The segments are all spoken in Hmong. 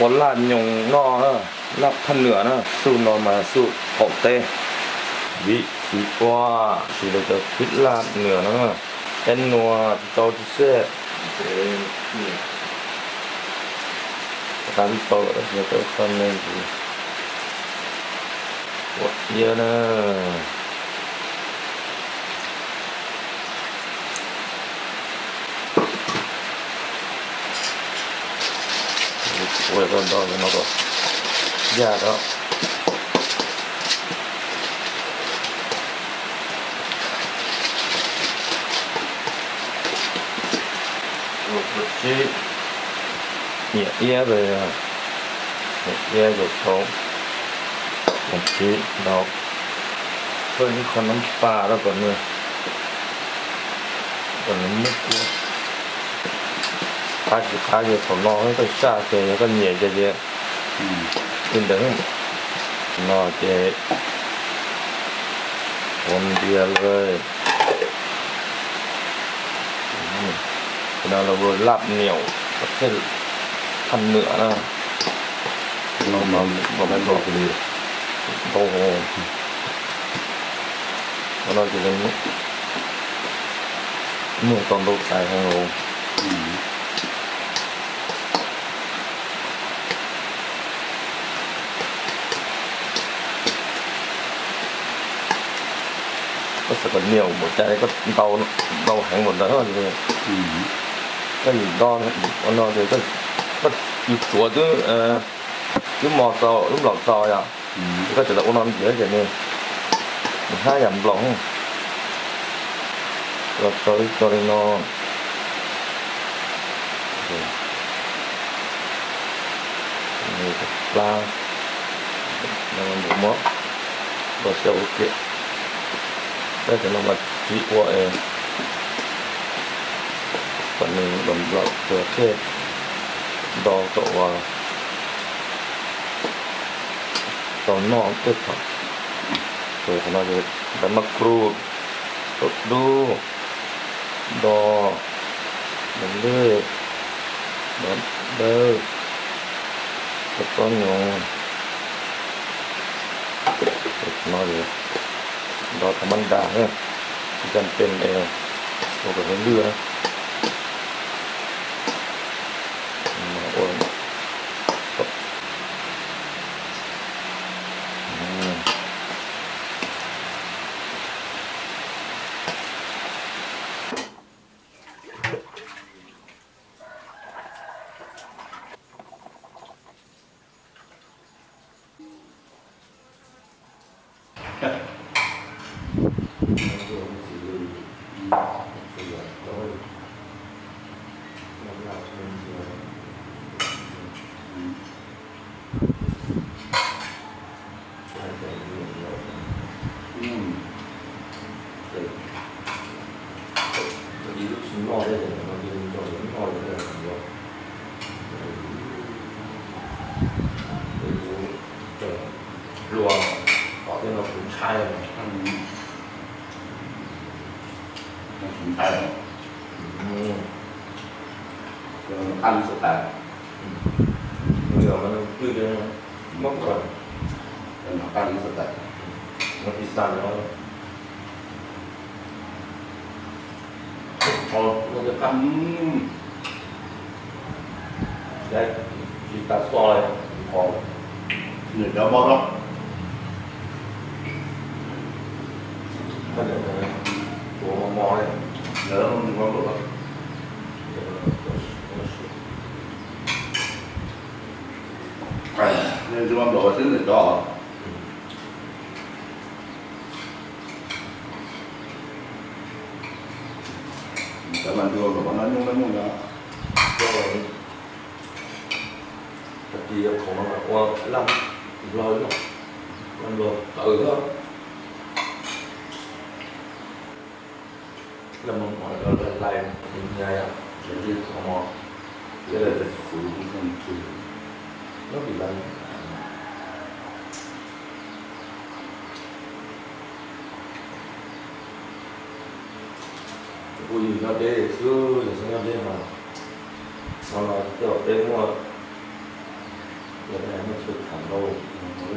Ua laj nyoos noj na, laj phaj nwam na, xuj no mas xuj qaum teb. Vim tsis ua, tsis li cov phib laj nwam no na, eb nua tsis tau tsis xej. Tab tsis tau lawm tab sis tau kho me ntsis ua iab na. Ua tau nto no kom yaj tau. Tsib, nyiam iab, nyiam iab ces tau, tsib ntau, koj ib qho noob pas rau kom nws, kom nws muaj kub. Qab tsis qab ces thaum no koj saj ces yog koj nyiam ces li ntawd. No ces ua ntiag lawm. No laj niam, phaj nwam na. Ntau, ua no ces muag tau ntau tais heev os. Koj xav kom niam mus cas koj ntau, ntau heev npaum ntawd. Koj yim nto ua no ces koj yus tsuav twb, twb mos txaus lub nplaum txaus yom. Koj tseem los ua no ntxiv ces nws, nws hab yam nplaum. Los tau ib co li no. Plab no mus muab ua xyaum ua kiam. Tab cov no mas tsis ua es kom nws nplaum nplaum kawg thiaj nto kom ua tau noj tej thaum. Ces qhov no ces npam maj kruj, kaum dub, nto, nov lwj, nov dawb, kua txob nyoos. No nto thaum maj nras na, tsis tas pes es ua kom lwj na. Luag tom tej no kuv ntshai, kuv ntshai, qab li xav tas, yog mas twj mob koj, qab li xav tas, no ib xas no, no qab, tsis tas xo li, qhov nws cov mob no, tuav mos mos li, lawv mob nplaum, tsis mob nplaum xwb nws cov. Cov mas nrua npaum no nyuj no nyuj no. Cov ti khoom no ua laj nplog, laj nplog tawv xwb. Laj mos mos laj, mus nyas yom, ces li khoom mos, ces lawv xwv no vim lawv kuj yus nyob deb xwb, yus txhob nyob deb mas, no no tej zaum peb muaj Muaj chaw tham ntau,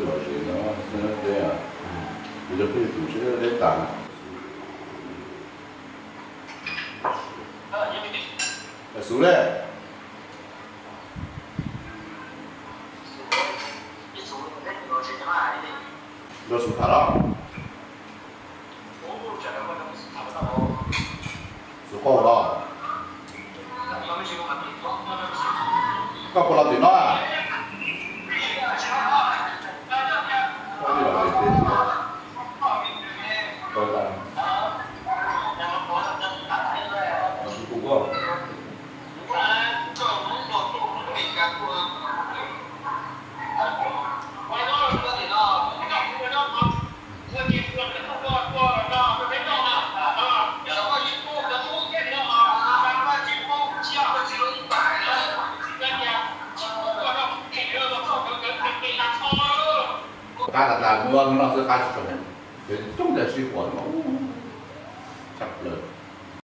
lom zem no xwb teb, kuv cov phooj ywg tus sib deb tas. Xub le, nrog Xub tham los? Xub qau los? Koj puas los tim no? Koj los tim no. Qab tas tas nyob no xwb qab tsis tshua, ces coob ntawd sib puas no, tshaj plaws.